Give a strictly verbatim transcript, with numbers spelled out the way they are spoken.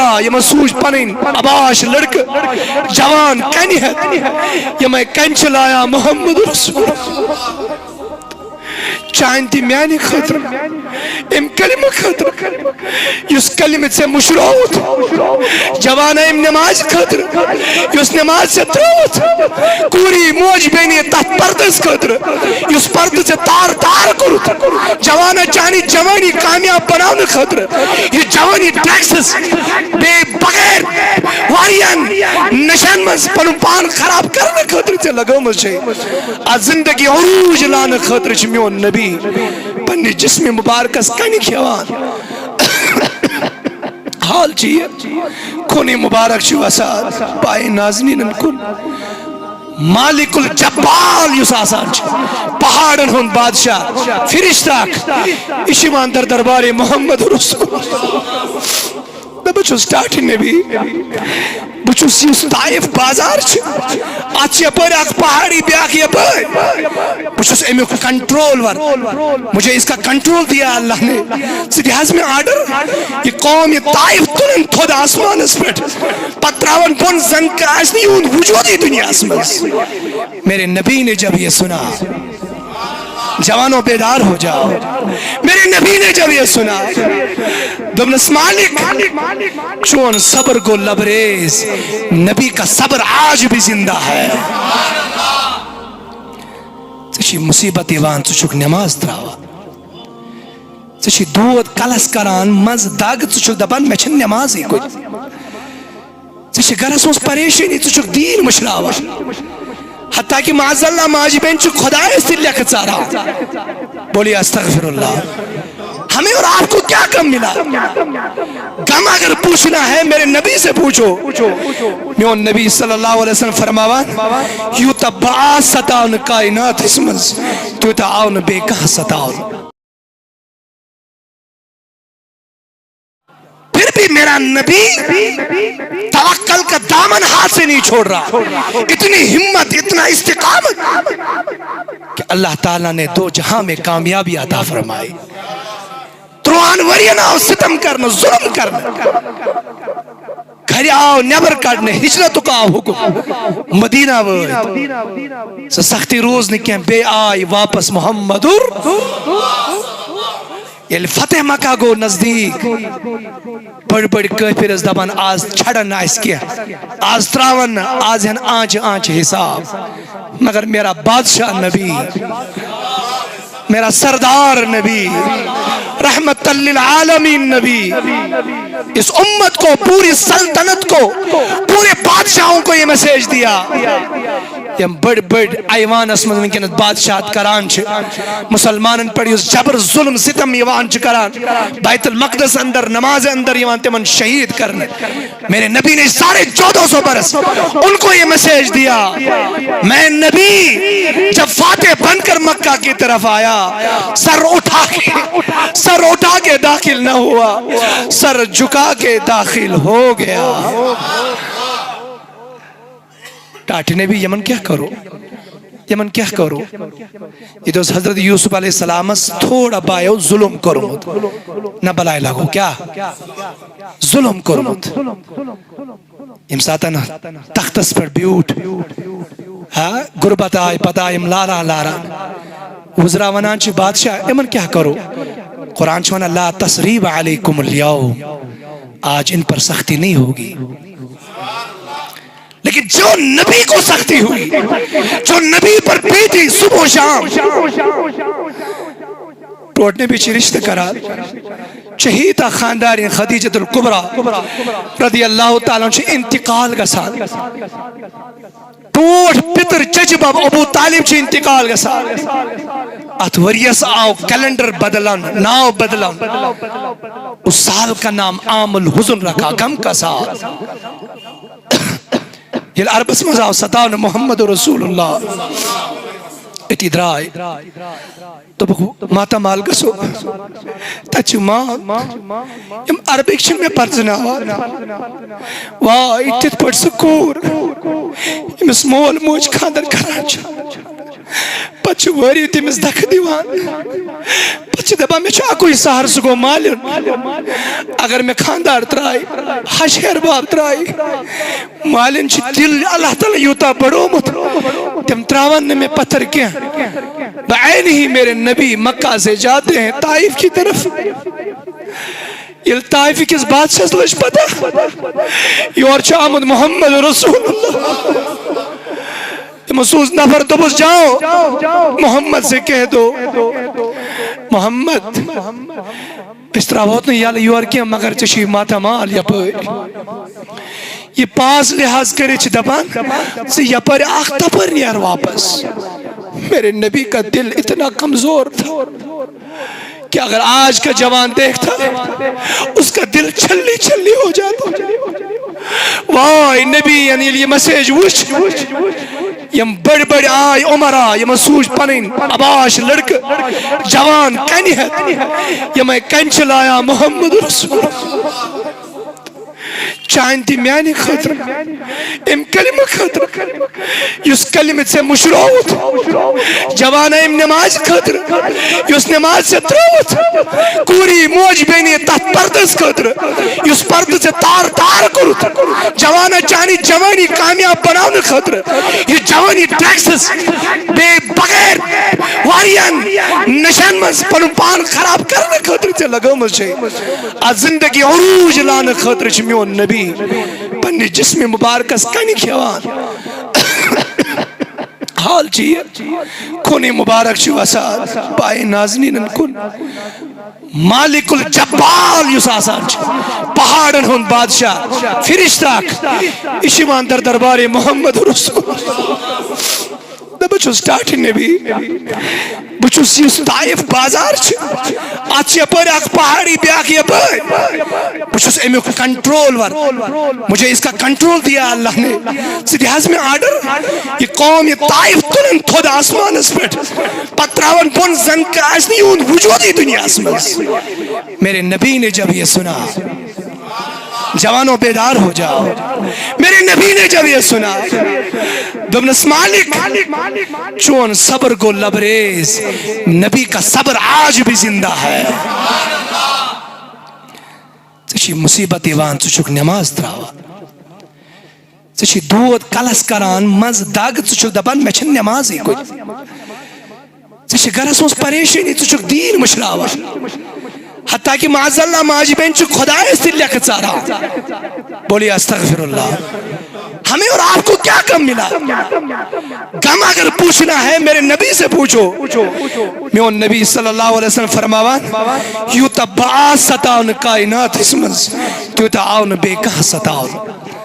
آ، یِمن سوٗز پنٕنۍ عباش لڑکہٕ، جوان کنہِ ہٮ۪تھ، یِمے کنہِ چھِ لایا محمد رسول۔ چانہِ تہِ میانہِ خٲطرٕ، امہِ کلمہٕ خٲطرٕ، یُس کلمہٕ ژےٚ مُشرووُتھ، جوانا، امہِ نمازِ خٲطرٕ، یُس نماز ژےٚ ترٲوٕتھ، کوٗری موج بیٚنہِ تتھ پردس خٲطرٕ، یُس پردٕ ژےٚ تار تار کوٚرُتھ، جوانا، چانہِ جوانی کامیاب بناونہٕ خٲطرٕ، یہِ جوانی ڈرگسس بیٚیہِ بغیر واریاہن نشن منٛز پنُن پان خراب کرنہٕ خٲطرٕ ژےٚ لگٲومٕژ چھے۔ اتھ زندگی عروج لاونہٕ خٲطرٕ چھُ میون نبی پننہِ جسمِ مبارکس کنہِ کھٮ۪وان۔ حال چھُ یہِ، خونِ مبارک چھُ وسان پایہِ نازنینن کُن۔ مالک الجبال یُس آسان چھُ، پہاڑن ہُنٛد بادشاہ، فرشتہٕ اکھ، یہِ چھُ یِوان در دربارِ محمد رسول۔ دپان چھُس، ٹاٹھہِ نبی، بہٕ چھُس یُس طائف بازار چھُ، اتھ چھِ یپٲرۍ اکھ پہاڑی، بیاکھ یپٲرۍ۔ بہٕ چھُس امیُک کنٹرول ور، مجھے اس کا کنٹرول دیا اللہ نے۔ ژٕ دِ حظ مےٚ آرڈر، یہِ قوم، یہِ طائف تُلن تھوٚد آسمانس پٮ۪ٹھ، پتہٕ تراون بۄن، زن آسہِ نہٕ یِہُنٛد وجودٕے دُنیاہس منٛز۔ میرے نبی نے جب یہ سنا، جوانوں، بیدار ہو جاؤ۔ میرے نبی نے جب یہ سنا، دوٚپنس، مالک، چون صبر گوٚو لبریز، نبی کا صبر آج بھی زندہ ہے۔ ژےٚ چھِ مصیبت یِوان، ژٕ چھُکھ نماز تراوان، ژےٚ چھِ دود کلس کران، منٛزٕ دگ، ژٕ چھُکھ دپان، مےٚ چھَنہٕ نمازٕے کُنہِ۔ ژےٚ چھِ گرس منٛز پریشٲنی، ژٕ چھُکھ دیٖن مٔشراوان۔ حتیٰ کہ معاذ اللہ ماجہِ بیٚنہِ چھِ خۄدایس تہِ لیٚکھٕ ژاران۔ بولیے استغفر اللہ۔ ہمیں اور آپ کو کیا کم ملا؟ غم اگر پوچھنا ہے، میرے نبی سے پوچھو۔ میون نبی صلی اللہ علیہ وسلم فرماوان، یوٗتاہ بہٕ آس ستاونہٕ کائناتس منٛز، تیوٗتاہ آو نہٕ بیٚیہِ کانٛہہ ستاونہٕ۔ پھر بھی میرا نبی توکل کا دامن ہاتھ سے نہیں چھوڑ رہا۔ اتنی ہمت، اتنا استقامت کہ اللہ تعالیٰ نے دو جہاں میں کامیابی عطا فرمائی۔ ترٛۆہَن ؤرین آو ستم کرنہٕ، ظلم کرنہٕ۔ گرِ آو نٮ۪بر کڑنہٕ، ہجرتُک آو حکم۔ مدینہ وٲتۍ۔ سۄ سختی روٗز نہٕ کینٛہہ، بیٚیہِ آے واپس محمدُر۔ ییٚلہِ فتح مکہ گوٚو نزدیٖک، بٔڑۍ بٔڑۍ کٲفِر ٲسۍ دپان، آز چھڑن نہٕ اَسہِ کینٛہہ، آز تراون نہٕ، آز ہٮ۪ن آنچہِ آنچہِ حساب۔ مگر میرا بادشاہ نبی، میرا سردار نبی، رحمت للعالمین نبی، اس امت کو، پوری سلطنت کو، پورے بادشاہوں کو یہ میسج دیا۔ یِم بٔڑۍ بٔڑۍ ایوانس منٛز وٕنکیٚنس بادشاہت کران چھِ، مسلمانن پٮ۪ٹھ یُس جبر ظلم ستم یِوان چھُ کران، بیت المقدس اندر نماز اندر یِوان تِمن شہید کرنہٕ۔ میرے نبی نے ساڑھے چودہ سو برس ان کو یہ میسج دیا، میں نبی جب فاتح بن کر مکہ کی طرف آیا، سر اٹھا کے، سر اٹھا کے داخل نہ ہوا، سر جھکا کے داخل ہو گیا۔ ٹاٹھہِ نبی، یِمن کیٛاہ کرو؟ یِمن کیٛاہ کرو؟ ییٚتہِ اوس حضرت یوسف علیہ السلامس تھوڑا بایو ظلم کوٚرمُت۔ نہ بلاے لگو کیٛاہ؟ ظلم کوٚرمُت۔ ییٚمہِ ساتن تختس پٮ۪ٹھ بیوٗٹھ، ہا، غربت آے، پتہٕ آے یِم لاران لاران۔ وزرا ونان چھِ، بادشاہ، یِمن کیٛاہ کرو؟ قرآن چھُ ونان، لا تثریب علیکم الیوم، آج ان پر سختی نہیں ہوگی۔ لیکن جو نبی کو سختی ہوئی، جو نبی پر بیتی صبح و شام، ٹوٹھ نبی چھ رشتہ کران، شہید خاندارین خدیجۃ الکبریٰ رضی اللہ تعالیٰ عنہ چھ انتقال گژھان۔ ٹوٹھ پتر چچ بب ابو طالب چھ انتقال گژھان۔ اتھ ؤریس آو کیلنڈر بدلن، ناو بدلن۔ اس سال کا نام عام الحزن رکھا، غم کا سال۔ ییٚلہِ عربس منٛز آو ستاونہٕ محمد رسول اللہ، أتی درٛاے۔ دوٚپُکھ، ماتامال گژھو، تَتہِ چھِ مال۔ یِم عربٕکۍ چھِنہٕ مےٚ پرزٕناوان۔ واے، تِتھ پٲٹھۍ سُہ کوٗر، ییٚمِس مول موج خانٛدر کران چھِ۔ پتہٕ چھِ وٲرِو تٔمِس دَکہٕ دِوان۔ پتہٕ چھِ دَپان، "مےٚ چھُ اَکُے سہارٕ، سُہ گوٚو مالیُن۔ اگر مےٚ خانٛدار ترٛایہِ، ہَش ہیہَر بب ترٛایہِ۔" مالیُن چھُ دِل اللہ تعالیٰ یوٗتاہ بڑومُت، تِم ترٛاوَن نہٕ مےٚ پتھر کینٛہہ۔ بعینہ میرے نبی مکہ سے جاتے ہیں طائف کی طرف۔ ییٚلہِ طائفہِ کِس بادشاہس لٔج پتہ، یور چھُ آمُت محمد رسول اللہ۔ تِمو سوٗز نفر، دوٚپُس، "جاؤ، محمد سے کہہ دو، محمد، أسۍ ترٛاوہوتھ نہٕ یَلہٕ یورٕ کینٛہہ، مگر ژےٚ چھُے ماتامال یپٲرۍ۔ یہِ پاس لحاظ کٔرِتھ چھِ دَپان، ژٕ یپٲرۍ اکھ تپٲرۍ نیر واپس۔" میرے نبی کا دل اتنا کمزور تھا کہ اگر آج کا جوان دیکھتا، اس کا دل چھلی چھلی ہو جاتا۔ وای نبی، یعنی ییٚلہِ یہِ مسیج وٕچھ، یِم بٔڑۍ بٔڑۍ آے عمرا، یِمن سوٗز پنٕنۍ عباش لڑکہٕ، جوان کنہِ ہٮ۪تھ، یِمے کنہِ چھِ لایا محمد رسول۔ چانہِ تہِ میانہِ خٲطرٕ، امہِ کلمہٕ خٲطرٕ، یُس کلمہٕ ژےٚ مُشرووُتھ، جوانا، امہِ نمازِ خٲطرٕ، یُس نماز ژےٚ ترٲوٕتھ، کوٗری موج بیٚنہِ تتھ پردس خٲطرٕ، یُس پردٕ ژےٚ تار تار کوٚرُتھ، جوانا، چانہِ جوانی کامیاب بناونہٕ خٲطرٕ، یہِ جوانی ڈرگسس بیٚیہِ بغیر واریاہن نشن منٛز پنُن پان خراب کرنہٕ خٲطرٕ ژےٚ لگٲومٕژ چھے۔ اتھ زندگی عروج لانے خاطر چھ میون نبی پننہِ جسم مبارکس کنہِ کھیوان۔ حال چھ یہ، خون مبارک چھ وسان پائے نازنینن کن۔ مالک الجبال یُس آسان چھ، پہاڑن ہند بادشاہ، فرشتہ اکھ، یہ چھ یوان در دربار محمد رسول۔ نہ، بہٕ چھُس ٹاٹھہِ نبی۔ بہٕ چھُس، یُس طائف بازار چھُ، اتھ چھِ یپٲرۍ اکھ پہاڑی، بیاکھ یپٲرۍ۔ بہٕ چھُس امیُک کنٹرول ور۔ مجھے اس کا کنٹرول دیا اللہ نے۔ ژٕ دِ حظ مےٚ آرڈر۔ یہِ قوم، یہِ طائف تُلن تھوٚد آسمانس پٮ۪ٹھ۔ پتہٕ تراون بۄن، زن تہِ آسہِ نہٕ یِہُنٛد وجودٕے دُنیاہس منٛز۔ میرے نبی نے جب یہ سنا، جوانوں، بیدار ہو جاؤ۔ میرے نبی نے جب یہ سنا، دوٚپنس، مالک، چون صبر گو لبریز، نبی کا صبر آج بھی زندہ ہے۔ ژےٚ چھی مصیبت یِوان، ژٕ چھُکھ نماز تراوان، ژےٚ چھی دود کلس کران، منٛزٕ دگ، ژٕ چھُکھ دپان، مےٚ چھنہٕ نمازٕے کُنہِ۔ ژےٚ چھِ گرس منٛز پریشٲنی، ژٕ چھُکھ دیٖن مٔشراوان۔ حتیٰ کہ معاذ اللہ ماجہِ بیٚنہِ چھِ خۄدایس تہِ لیٚکھٕ ژاران۔ بولیے استغفر اللہ۔ ہمیں اور آپ کو کیا کم ملا؟ غم اگر پوچھنا ہے، میرے نبی سے پوچھو۔ میون نبی صلی اللہ علیہ وسلم فرماوان، یوٗتاہ بہٕ آس ستاونہٕ کائناتس منٛز، تیوٗتاہ آو نہٕ بیٚیہِ کانٛہہ ستاونہٕ۔